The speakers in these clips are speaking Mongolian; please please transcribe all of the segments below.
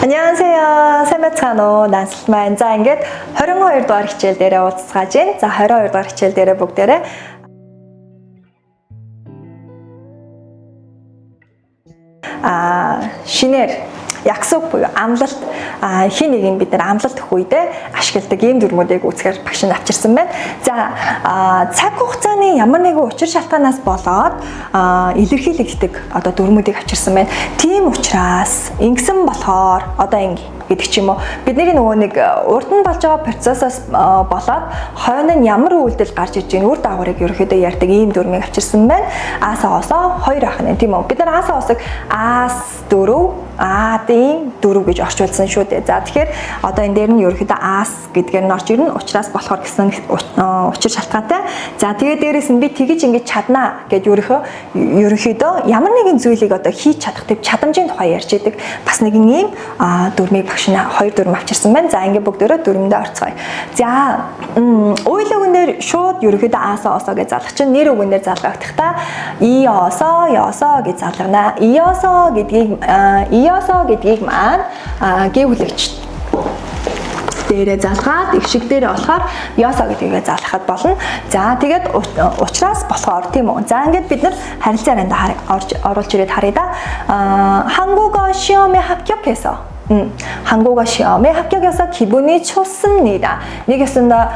안녕하세요. Сайн байцгаана уу? Нансалмайн. За ингээд 22 дугаар хичээл дээрээ уулзцааж байна. За 22 дугаар хичээл дээрээ бүгдээрээ шинээр 약속 буюу амлалт хин нэг нь бид нар амлалт өгөх үедээ ашигладаг ийм дүрмүүдийг үүсгээр багш нь авчирсан байна. За цаг хугацааны ямар нэгэн учир шалтгаанаас болоод илэрхийлэгддэг одоо дүрмүүдийг авчирсан байна. Тийм учраас ингэсэн болохоор одоо ингэ гэдэг ч юм уу. Бидний нөгөө нэг урд нь болж байгаа процессоос болоод хойно нь ямар үйлдэл гарч иж гин үр дагаврыг ерөөхдөө ярьдаг ийм дүрмийг авчирсан байна. Аас-оосоо хоёр ах нэ тийм үү. Бид нар аас-оосыг аас 4 А-ийн 4 гэж орчуулсан шүү дээ. За тэгэхээр одоо энэ дээр нь ерөөхдөө аас гэдгээр нь орж ирнэ. Учираас болохоор гэсэн учир шалтгаантай. За тэгээд дээрэс нь би тэгэж ингэж чаднаа гэж ерөнхийдөө ямар нэгэн зүйлийг одоо хийж чадах тийм чадамжийн тухай ярьж идэг. Бас нэгэн ийм дүрмийг багш нь хоёр дүрм авчирсан байна. За ингээд бүгдээрээ дүрмэндээ орцгоё. За уйл үгэн дээр шууд ерөнхийдөө аасаа осоо гэж залгах чинь нэр үгэн дээр залгахдаа иосоо ёсоо гэж залгана. Иосоо гэдгийг иосоо гэдгийг маань гэвлэгч дээрээ залгаад их шиг дээрээ болохоор ёсоо гэдгийг залгахад болно. За тэгээд учраас болохоор тийм үү. За ингээд бид нар харилцаа ярианд оруулж ирээд харъя да. 한국어 시험에 합격해서 한국어 시험에 합격해서 기분이 좋습니다. Нэг ёсондоо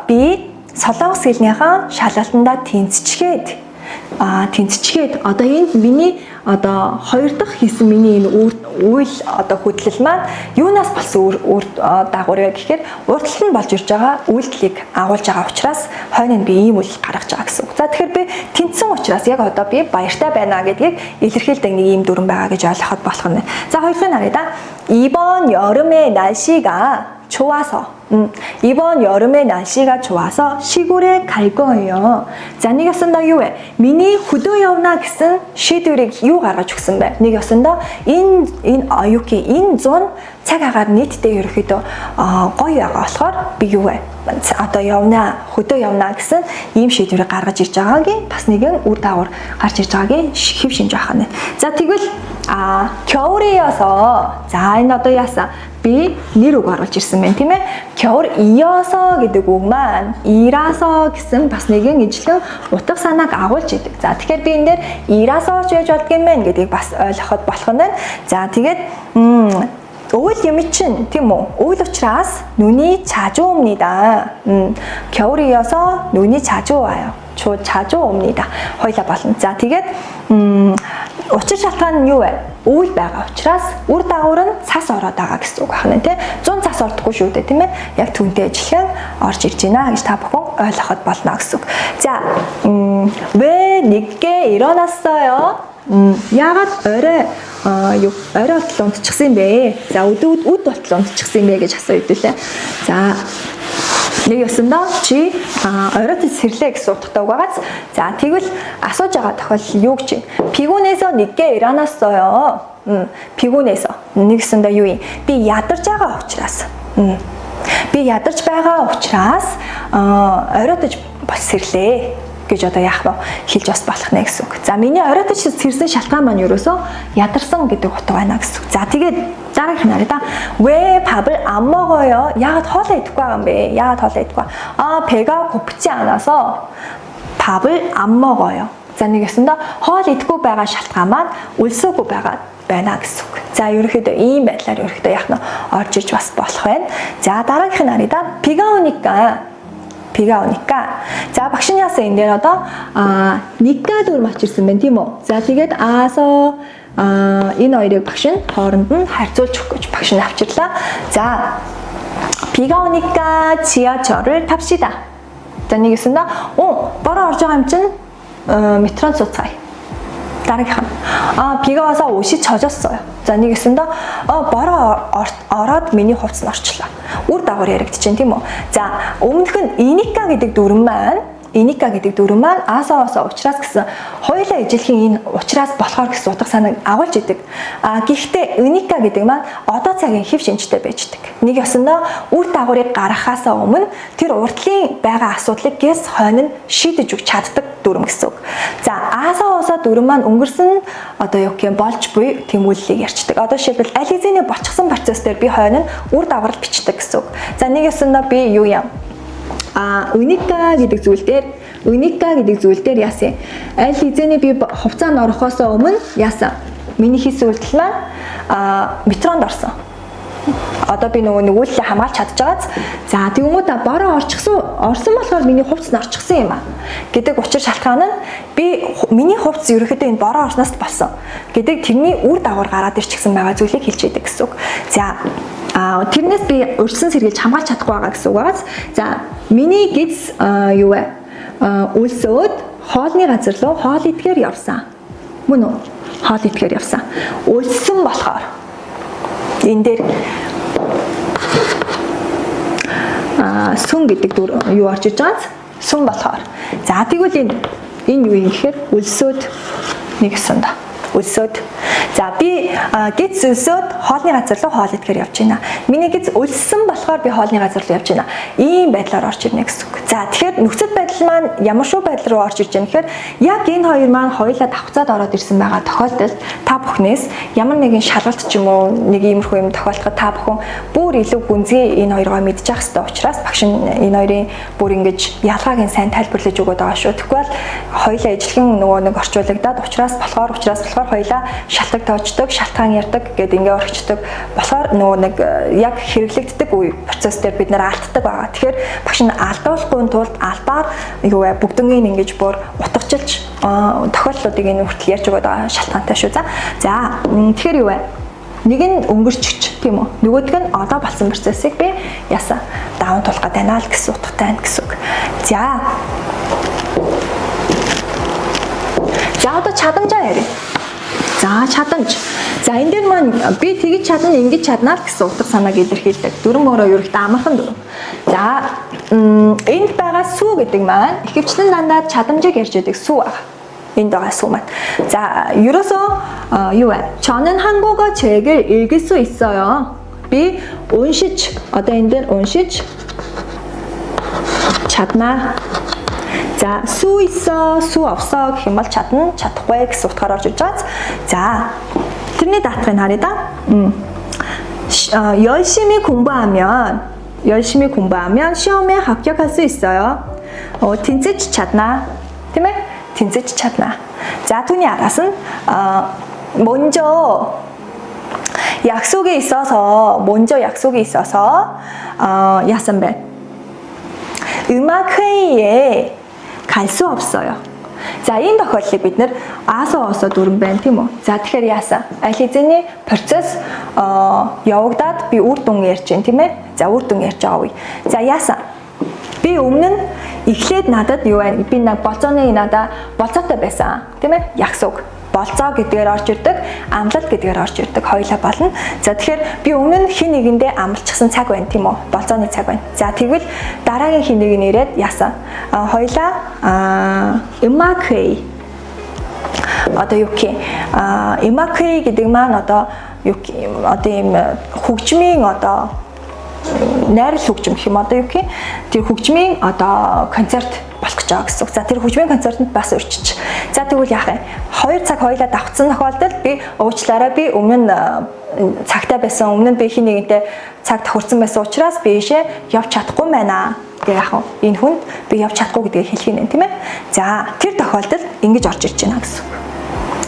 би солонгос хэлнийхаа шалгалтандаа тэнцчгээд одоо энд миний одоо хоёр дахь хийсэн миний энэ үйл одоо хөдлөл маань юунаас болсон үр дагавар вэ гэхээр урд талд нь болж ирж байгаа үйлдэлийг агуулж байгаа учраас хойно нь би ийм үйлдэл гаргаж байгаа гэсэн үг. За тэгэхээр би тэнцсэн учраас яг одоо би баяртай байна гэдгийг илэрхийлдэг нэг ийм дүрм байгаа гэж ойлгоход болох нь. За хоёр дахь нь харъя да. 이번 여름에 날씨가 좋아서 이번 여름에 날씨가 좋아서 시골에 갈 거예요. За нэг ёсондоо юу вэ? Миний хөдөө явна гэсэн шийдвэрийг юу гаргаж өгсөн бэ? Нэг ёсондоо энэ энэ юу гэх энэ зун цаг агаар нийтдээ ерөөхдөө гоё байгаа болохоор би юу вэ? Одоо явна, хөдөө явна гэсэн ийм шийдвэрийг гаргаж ирж байгаагийн бас нэгэн үр дагавар гарч ирж байгаагийн хэв шинж байх нь. За тэгвэл 겨울이어서 за энэ одоо яасан? Би нэр үг оруулж ирсэн байна тийм ээ. 겨울이어서 гэдэг үг маань 이라서 гэсэн бас нэгэн ижлэн утга санааг агуулж идэг. За тэгэхээр би энэ дээр 이라서 ч байж болдго юм байна гэдгийг бас ойлгоход болох нь байна. За тэгээд өвөл юм чинь тийм үү? Өвөл учраас 눈이 자주 옵니다. 겨울이어서 눈이 자주 와요. 자주 옵니다. Хоёлаа болно. За тэгээд учир шалтгаан нь юу вэ? Үйл байгаа учраас үр дагавар нь цас ороод байгаа гэсэн үг байна тий. 100 цас ордохгүй шүү дээ тийм ээ. Яг түүнтэй ажиллан орж ирж байна гэж та бүхэн ойлгоход болно гэсэн үг. За 왜 늦게 일어났어요? Яагаад орой юу орой болтол унтчихсан юм бэ? За өдөөд үд болтол унтчихсан юм бэ гэж асуу хэдүүлээ. За нэг ёсондоо чи оройтод сэрлээ гэсэн утгатай үг байгааз. За тэгвэл асууж байгаа тохиолдол юу гэж вэ? 피곤해서 늦게 일어났어요. 피곤해서 нэг ёсондоо юу юм? Би ядарч байгаа учраас. Би ядарч байгаа учраас оройтож бас сэрлээ гэж одоо яах вэ? Хэлж бас болох нэ гэсэн үг. За миний оройтож сэрсэн шалтгаан маань ерөөсөө ядарсан гэдэг утга байна гэсэн үг. За тэгээд дараагийнх нь харъя да. 왜 밥을 안 먹어요? яагаад хоолоо идэхгүй байгаа юм бэ? Яагаад хоолоо идэхгүй? 아, 배가 고프지 않아서 밥을 안 먹어요. За нэг ёсондоо хоол идэхгүй байгаа шалтгаан маань өлсөөгүй байгаа байна гэсэн үг. За ерөнхийдөө ийм байдлаар ерөнхийдөө яах нь орж иж бас болох байна. За дараагийнх нь харъя да. 비가 오니까 비가 오니까 за багш нь яасан энэ дээр одоо 니까 дүрм авчирсан байна тийм үү? За тэгээд аасоо энэ хоёрыг багш нь хооронд нь харьцуулж өгөх гэж багш нь авчирлаа. За 비가 오니까 지하철을 탑시다. За нэг ёсондоо бороо орж байгаа юм чинь метронд сууцгаая. дараагийнх нь 비가 와서 옷이 젖었어요. За нэг ёсондоо бороо ороод миний хувцас нь орчлоо. Үр дагавар яригдчихэв тийм үү? За өмнөх нь 이니까 гэдэг дүрэм маань 이니까 гэдэг дүрэм маань аасаа осоо учраас гэсэн хоёулаа ижилхэн энэ учраас болохоор гэсэн утга санааг агуулж идэг. А гэхдээ 으니까 гэдэг маань одоо цагийн хэв шинжтэй байж идэг. Нэг ёсондоо үр дагаврыг гаргахаасаа өмнө тэр урдлын байгаа асуудлыг гэс хойно нь шийдэж өгч чаддаг дүрэм гэсэн үг. За аасаа осоо дүрэм маань өнгөрсөн одоо юу гэх юм болж буй тэмүүллийг ярьцдаг. Одоо жишээлбэл аль хэзээний болчихсон процесс дээр би хойно нь үр дагавар бичдэг гэсэн үг. За нэг ёсондоо би юу юм? А 으니까 гэдэг зүйл дээр 으니까 гэдэг зүйл дээр яасан? Аль хэзээний би хувцаанд орохоос өмнө яасан? Миний хийсэн үйлдэл маань метронд орсон. Одоо би нөгөө үйлдэлээ хамгаалж чадж байгааз. За тэгвэл бороо орчихсон орсон болохоор миний хувцас нь орчихсон юм а гэдэг учир шалтгаан нь би миний хувцас ерөнхийдөө энэ бороо орсноос болсон гэдэг тэрний үр дагавар гараад ирчихсэн байгаа зүйлийг хэлж идэг гэсэн үг. За тэрнээс би урьдчилан сэргийлж хамгаалж чадахгүй байгаа гэсэн үг байгаас. За миний гэдэс юу вэ? Өлсөөд хоолны газар руу хоол идэхээр явсан. Мөн үү? Хоол идэхээр явсан. Өлссөн болохоор энэ дээр сүн гэдэг дүр юу орж иж байгааз сүн болохоор. За тэгвэл энэ юу юм гэхээр өлсөөд нэг ёсондоо өлсөөд. За би гэдэс өлсөөд хоолны газар руу хоол идэхээр явж байна. Миний гэдэс өлссөн болохоор би хоолны газар руу явж байна. Ийм байдлаар орж ирнэ гэсэн үг. За тэгэхээр нөхцөл байдал маань ямар шүү байдал руу орж ирж байна гэхээр яг энэ хоёр маань хоёулаа давхцаад ороод ирсэн байгаа тохиолдолд та бүхнээс ямар нэгэн шалгалт ч юм уу нэг иймэрхүү юм тохиолдоход та бүхэн бүр илүү гүнзгий энэ хоёроо мэдчих хэрэгтэй учраас багш нь энэ хоёрын бүр ингэж ялгааг нь сайн тайлбарлаж өгöd байгаа шүү. Тэгэхгүй бол хоёулаа ижилхэн нөгөө нэг орчуулагдаад учраас болохоор хоёулаа шалтгаан тоочдог, шалтгаан ярьдаг гэд ингээ орхичдаг. Болохоор нөгөө нэг яг хэрэглэгддэг үе процесс дээр бид нэр алддаг байгаа. Тэгэхээр багш нь алдуулахгүй тулд албаар юу вэ бүгднийг ингэж бүр утгачилж тохиолдлуудыг энэ хүртэл ярьж өгöd байгаа шалтгаантай шүү. За тэгэхээр юу вэ? Нэг нь өнгөрчгч тийм үү? Нөгөөдг нь одоо болсон процессыг би яасан даван туулах гээд байна л гэсэн утгатай байна гэсэн үг. За. За одоо чадамжаа ярив. За чадамж. За энэ дээр маань би тэгж чадна, ингэж чадна л гэсэн утга санааг илэрхийлдэг. Дүрэм өөрөө ерөнхийдөө амархан дүрэм. За энд байгаа сүү гэдэг маань ихэвчлэн дандаа чадамжийг ярьж байдаг сүү байгаа. Энд байгаа сүү маань. За ерөөсөө юу вэ? 저는 한국어 책을 읽을 수 있어요. Би уншиж одоо энэ дээр уншиж чадна. За 수 있어, 수 없어 гэх юм бол чадна, чадахгүй гэсэн утгаар орж иж байгаа. За тэрний даатгыг харъя да. 열심히 공부하면 시험에 합격할 수 있어요. Тэнцэж чадна. Тийм ээ? Тэнцэж чадна. За түүний араас нь 먼저 약속이 있어서 яасан бэ? 음악 회의에 갈 수 없어요. За энэ тохиолдлыг бид нэр аасаа осоо дүрэм байна тийм үү? За тэгэхээр яасан? Аль хэзээний процесс явагдаад би үр дүн ярьж байна тийм ээ? За үр дүн ярьж байгаа үе. За яасан? Би өмнө нь эхлээд надад юу байна? Би нэг болцооны надаа болцоотой байсан тийм ээ? 약속. Болцоо гэдгээр орж ирдэг, амлалт гэдгээр орж ирдэг хоёулаа болно. За тэгэхээр би өмнө нь хин нэгэндээ амлчихсан цаг байна тийм үү? Болцооны цаг байна. За тэгвэл дараагийн хин нэг нь ирээд яасан? Хоёулаа 음악회 одоо юу гэх юм? 음악회 гэдэг маань одоо юу одоо ийм хөгжмийн одоо найрал хөгжим гэх юм одоо юу гэх юм? Тэр хөгжмийн одоо концерт болох гэж байгаа гэсэн үг. За тэр хөгжмийн концертод бас урьчиж. За тэгвэл яах юм? 2 цаг хоёулаа давхцсан тохиолдолд би уучлаарай би өмнө нь цагтай байсан, өмнө нь би хин нэгэнтэй цаг тохирсон байсан учраас би ийшээ явж чадахгүй байна. Тэгээ яах вэ? Энэ хүнд би явж чадахгүй гэдгийг хэлэх юм тийм ээ. За тэр тохиолдолд ингэж орж ирж байна гэсэн үг.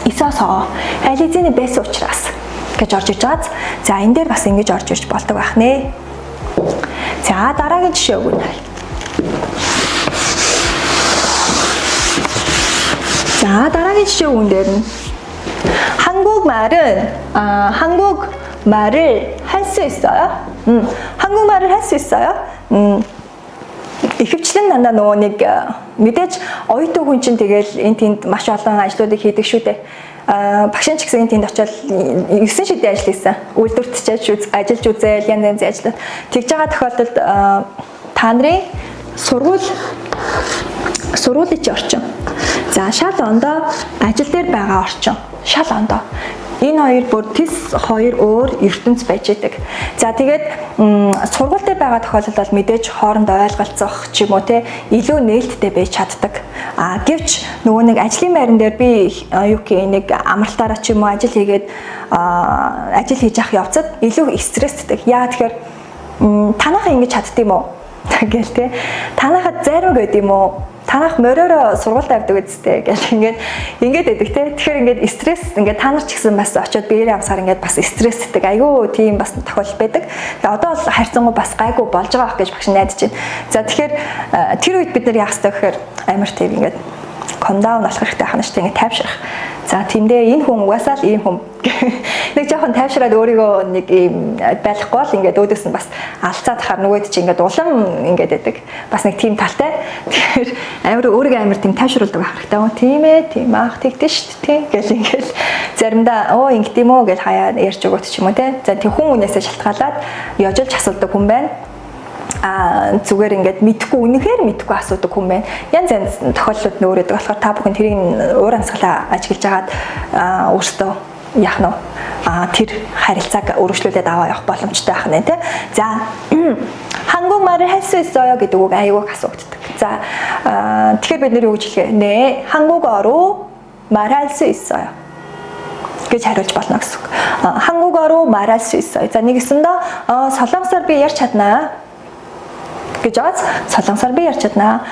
있어서 аль хэзээний байсан учраас гэж орж ирж байгааз. За энэ дээр бас ингэж орж ирж болдог байх нэ. За дараагийн жишээ өгнө. За дараагийн жишээ өгөн дээр нь 한국말은 한국말을 할 수 있어요? 한국말을 할 수 있어요? Ихэвчлэн дандаа нөгөө нэг мэдээж оюутан хүн чинь тэгэл энэ тэнд маш олон ажлуудыг хийдэг шүү дээ. Багш нь ч гэсэн энэ тэнд очиод 9 шидийн ажил хийсэн. Үйлдвэрт ч ажиллаж үзээл янз янзын ажлууд. Тэгж байгаа тохиолдолд та нарын сургууль Сургуулийн чи орчин. За, шал ондоо ажил дээр байгаа орчин. Шал ондоо. Энэ хоёр бүр тис хоёр өөр ертөнц байж байдаг. За, тэгээд сургууль дээр байгаа тохиолдолд бол мэдээж хоорондоо ойлголцох ч юм уу, те, илүү нээлттэй байж чаддаг. А гэвч нөгөө нэг ажлын байран дээр би юу гэх нэг амралтаараа ч юм уу ажил хийгээд, ажил хийж явах явцад илүү стресстэй. Яа тэгэхээр танайхаа ингэж чаддаг юм уу гээл те. Танайхаа зайрмаг байд юм уу? Танах мориороо сургуульд авдаг үсттэй гэл ингээд ингээд байдаг те. Тэгэхээр ингээд стресс, ингээд та нар ч гэсэн бас очиод биеэрээ амсаар ингээд бас стресстэй, айгүй тийм бас тохиолдол байдаг. Тэгээ одоо бол харьцангуй бас гайгүй болж байгаа байх гэж багш найдаж байна. За, тэгэхээр тэр үед бид нар яах ёстой гэхээр амар тийм ингээд calm down болох хэрэгтэй байна шүү дээ. Ингээд тайвшрах. За, тиймдээ энэ хүн угаасаа л ийм хүн, нэг жоохон тайвшраад өөрийгөө нэг ийм байхгүй бол ингээд өөдөөс нь бас алцаад хахаар нөгөөд чи ингээд улам ингээд байдаг. Бас нэг тийм талтай. Тэгэхээр амар өөрийгөө амар тийм тайвшруулдаг байх хэрэгтэй. Оо, тийм ээ, тийм аах, тэгдэж шүү дээ, тийм гэл ингээд заримдаа оо, ингэдэм юм уу гэл хаяа ярьж өгөөт ч юм уу, те. За, тэг хүн хүнээсээ шалтгаалаад ёжилж асуудаг хүн байна, а зүгээр ингээд мэдхгүй, үнэхээр мэдхгүй асуудаг хүн байна. Янз янз тохиолдлууд нөөрөдөг болохоор та бүхэн тэрийг уур амьсгалаа ажиглаж агаад өөрсдөө яах нь тэр харилцааг өргөжлүүлээд аваа явах боломжтой байх нэ, тэ. За, 한국말을 할 수 있어요 гэдэг үг аягүй асуудаг. За, тэгэхээр бид нар юу гэж хэлэх вэ? 네, 한국어로 말할 수 있어요 гэж хариулж болно гэсэн үг. 한국어로 말할 수 있어요. За, нэг ёсондоо солонгосоор би ярьж чаднаа гэж байгааз солонгосоор би ярьж чаднаа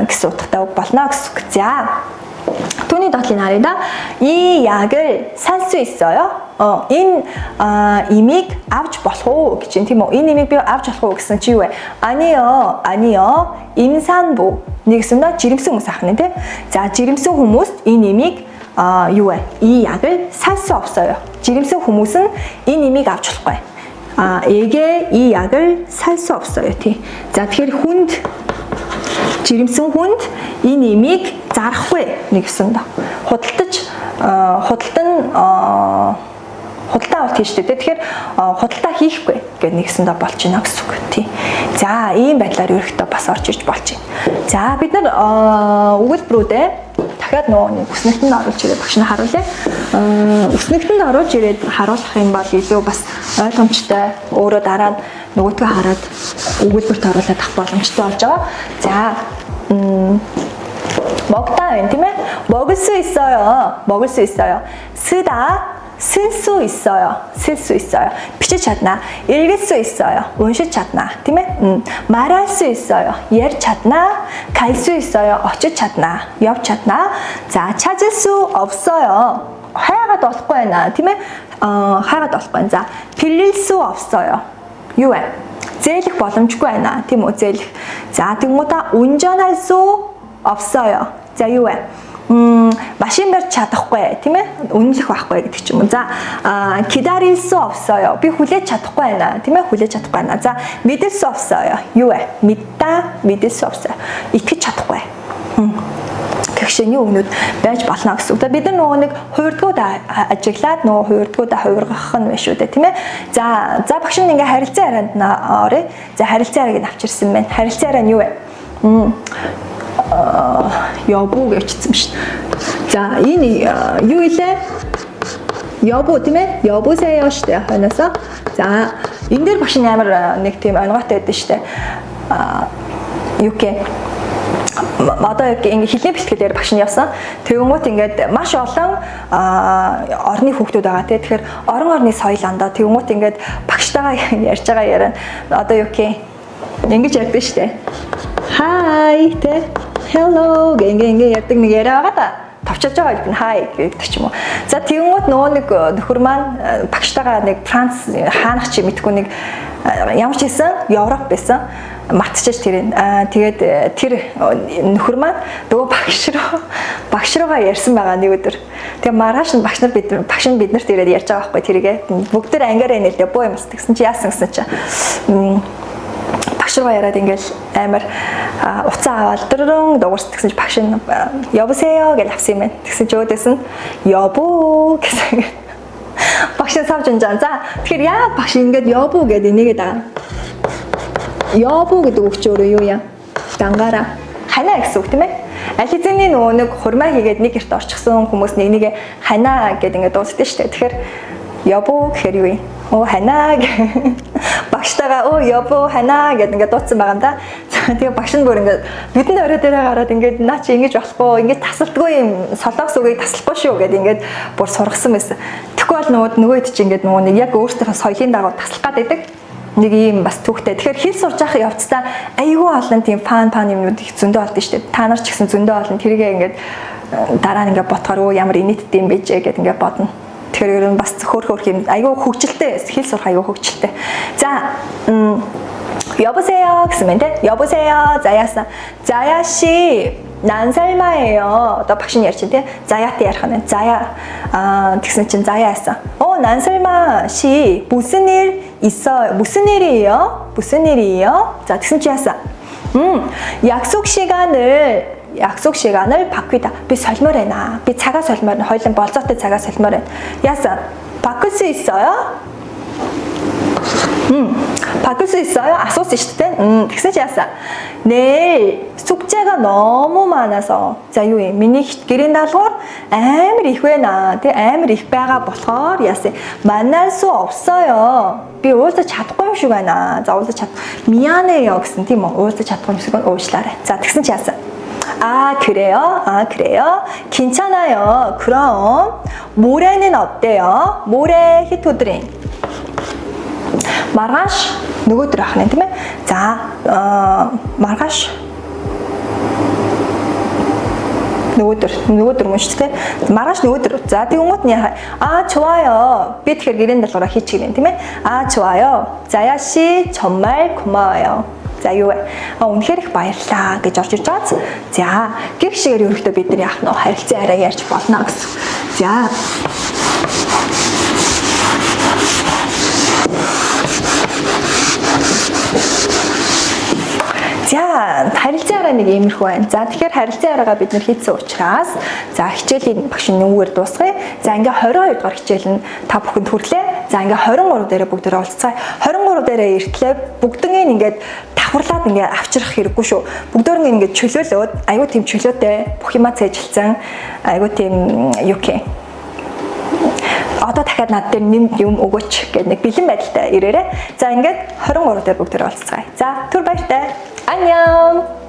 гэсэн утгатай үг болно гэсэн үг. За, түүний доотлыг харъя да. 이 약을 살 수 있어요? Энэ имийг авч болох уу гэж юм, тийм үү? Энэ имийг би авч болох уу гэсэн чи юу вэ? 아니요, 아니요. 임산부. нэгсэндээ жирэмсэн хүмүүс ах нэ, тий? За, жирэмсэн хүмүүст энэ имийг юу вэ? 이 약을 살 수 없어요. Жирэмсэн хүмүүс нь энэ имийг авч болохгүй. 아, 에게 이 약을 살 수 없어요. тий. За, тэгэхээр хүнд, жирэмсэн хүнд энэ имийг зарахгүй нэгсэнд. Худалдаж худалдан худалдаа авалт хийж дээ. Тэгэхээр худалдаа хийхгүй гэдэг нэгсэндээ болж байна гэсэн үг, тий. За, ийм байдлаар ерөөхдөө бас орж ирж болж байна. За, бид нар өгүүлбэрүүдээ дахиад нөгөө нэг үснэгтэнд оруулж ирээд багш нь харуулъя. Үснэгтэнд оруулж ирээд харуулах юм бол илүү бас ойлгомжтой. Өөрөө дараа нь нөгөөдгөө хараад өгүүлбэрт оруулаад авах боломжтой болж байгаа. За, 먹다 байна, тийм ээ? 먹을 수 있어요. 먹을 수 있어요. 쓰다, 쓸 수 있어요. 쓸 수 있어요. Бичиж чадна. 읽을 수 있어요. Уншиж чадна. Тийм ээ? 말할 수 있어요. Ярьж чадна. 갈 수 있어요. Очиж чадна. Явж чадна. За, 찾을 수 없어요. Хайгаад болохгүй байна. Тийм ээ? Хайгаад болохгүй байна. За, 빌릴 수 없어요. Юу вэ? Зээлэх боломжгүй байна. Тийм үү? Зээлэх. За, тэгэнгүүтээ 운전할 수 없어요. За, юу вэ? Машин барьж чадахгүй, тийм ээ? Үнэлэх байхгүй гэдэг ч юм уу. За, 기다릴 수 없어요. Би хүлээж чадахгүй байна, тийм ээ? Хүлээж чадахгүй байна. За, 믿을 수 없어요. Юу вэ? 믿다, 믿을 수 없어요. Итгэж чадахгүй. Гэх шиний үгнүүд байж болно гэсэн үг. Бид нар нөгөө нэг хувирдгууд ажиглаад нөгөө хувирдгуудаа хувиргах нь биш үү дээ, тийм ээ. За за, багш нь ингээ харилцан ярианд нь оръё. За, харилцан яриаг нь авчирсан байна. Харилцан яриа нь юу вэ? 여보 гэвчсэн шүү. За, энэ юу илээ? 여보, тийм ээ? 여보세요 шүү дээ хойноосоо. За, энэ дээр багш нь амар нэг тийм онгойтой байдаг шүү дээ. А юу гэх одоо яг ингээ хэлний бэлтгэлээр багш нь явсан. Тэгэнгүүт ингээд маш олон орны хүүхдүүд байгаа, тий. Тэгэхээр орон орны соёл андаа. Тэгэнгүүт ингээд багштайгаа ярьж байгаа яриа одоо юу гэх ингэж ярьдаг шүү дээ. Hi, тэ, hello гэх ингээ ингээ ярьдаг нэг яриа байгаа да, товчилж байгаа гэдэг нь hi гэдэг ч юм уу. За, тэгэнгүүт нөгөө нэг нөхөр маань багштайгаа нэг Франц хаанах чи мэдгүй, нэг ямар ч хэлсэн Европ байсан, мартчихаж тэр. Тэгээд тэр нөхөр маань нөгөө багш руугаа ярьсан байгаа нэг өдөр. Тэгээ маргааш нь багш нар бид багш нь биднэрт ирээд ярьж байгаа байхгүй тэрийгэ. Бүгд тэр ангиараа нэлээ боо юм бас тэгсэн чи яасан гэсэн чи багш руугаа яриад ингээл амар уцаа аваад дөрөрөн дуурс тэгсэн чи багш нь 여보세요 гэж авсан юм байна. Тэгсэн чи өөдөөс нь 여보 гэсэн. Багш нь савж унжаа. За, тэгэхээр яагаад багш ингээд 여보 гэдэг энийгээд байгаа. 여보 гэдэг үг чи өөрөө юу юм? Дангаараа ханаа гэсэн үг, тийм ээ? Аль хэзээний нөгөө нэг хурмаа хийгээд нэг гэрт орчихсон хүмүүс нэг нэгэ ханаа гэд ингээд дуусдаг шүү дээ. Тэгэхээр 여보 гэхээр юу юм? Оо ханаа багштайгаа оо 여보 ханаа гэд ингээд дуудсан байгаа юм да. Тэгээ багш нь бүр ингээд нүдэнд орой дээрээ гараад ингээд наа чи ингэж болохгүй ингэж тасалдгүй юм солонгос үгийг таслахгүй шүү гэд ингээд бүр сургасан байсан. Тэгэхгүй бол нөгөө хэд чи ингээд нөгөө нэг яг өөрсдийнхөө соёлын дагуу таслах гад байдаг. Нэг ийм бас түүхтэй. Тэгэхээр хэл сурж явах явцдаа айгүй олон тийм фан юмнууд их зөндөө олдсон шүү дээ. Та нар ч гэсэн зөндөө олон тэргээ ингээд дараа нь ингээд ботхоор өө ямар инээдтэй юм бэ гэд ингээд бодно. Тэгэхээр ер нь бас хөөх юм айгүй хөгжилтэй хэл сурах айгүй хөгжилтэй. За 여보세요 гэсэн мэн тэ. 여보세요. Заяасан. Заяа 씨 난설마예요. Одоо багш нь ярьж байна те. Заяатай ярих нь. Заяа тэгсэн чинь Заяа яасан. Оо 난설마 씨 무슨 일 있어요? 무슨 일이에요? 무슨 일이에요? За тэгсэн чинь яасан. 약속 시간을 바뀌다. Би солимоор байна. Би цагаа солимоор байна. Хоёлын болзоотой цагаа солимоор байна. Яасан? 바꿀 수 있어요? 바꿀 수 있어요? асуусан шүү дээ. Тэгсэн чи яасан? 내일 숙제가 너무 많아서. За юу юм? Миний гэрийн даалгавар амар их байна. Тэ амар их байгаа болохоор яасан? 만날 수 없어요. Би уулзах чадахгүй юм шиг байна. За уулзах чад. 미안해요 гэсэн тийм үү? Уулзах чадахгүй юм шиг байна. Уучлаарай. За тэгсэн чи яасан? 아, 그래요? 아, 그래요? 괜찮아요. 그럼 모레는 어때요? 모레 히토드링. Маргааш нөгөөдөр ах нэ тийм ээ. За маргааш нөгөөдөр мөн шүү дээ. Маргааш нөгөөдөр. За тэгэнгүүт нь аа 좋아요. Би тэгэхээр гэрийн даалгавраа хийчих юм тийм ээ. Аа 좋아요. Заяа 씨 정말 고마워요. За юу вэ? А үнэхээр их баярлалаа гэж орж ирж байгаа. За гих шигээр ерөнхийдөө бид нар яах нь харилцан яриаг ярьж болно гэсэн. За За харилцан яриа нэг иймэрхүү байна. За тэгэхээр харилцан яриагаа бид нэр хийсэн учраас за хичээлийн багш нүгээр дуусгая. За ингээ 22 дугаар хичээл нь та бүхэнд хүрлээ. За ингээ 23 дээрээ бүгдээрээ уулзцгаая. 23 дээрээ эртлээ бүгднийг ингээд давхарлаад ингээ авчрах хэрэггүй шүү. Бүгдээрээ ингээд чөлөөлөөд айгүй тийм чөлөөтэй бүх юмаа цээжилсэн айгүй тийм юу гэх одоо дахиад над дээр нэм юм өгөөч гэдэг нэг бэлэн байдалтай ирээрэй. За ингээд 23 дээр бүгдээрээ уулзцгаая. За түр баяртай. 안녕.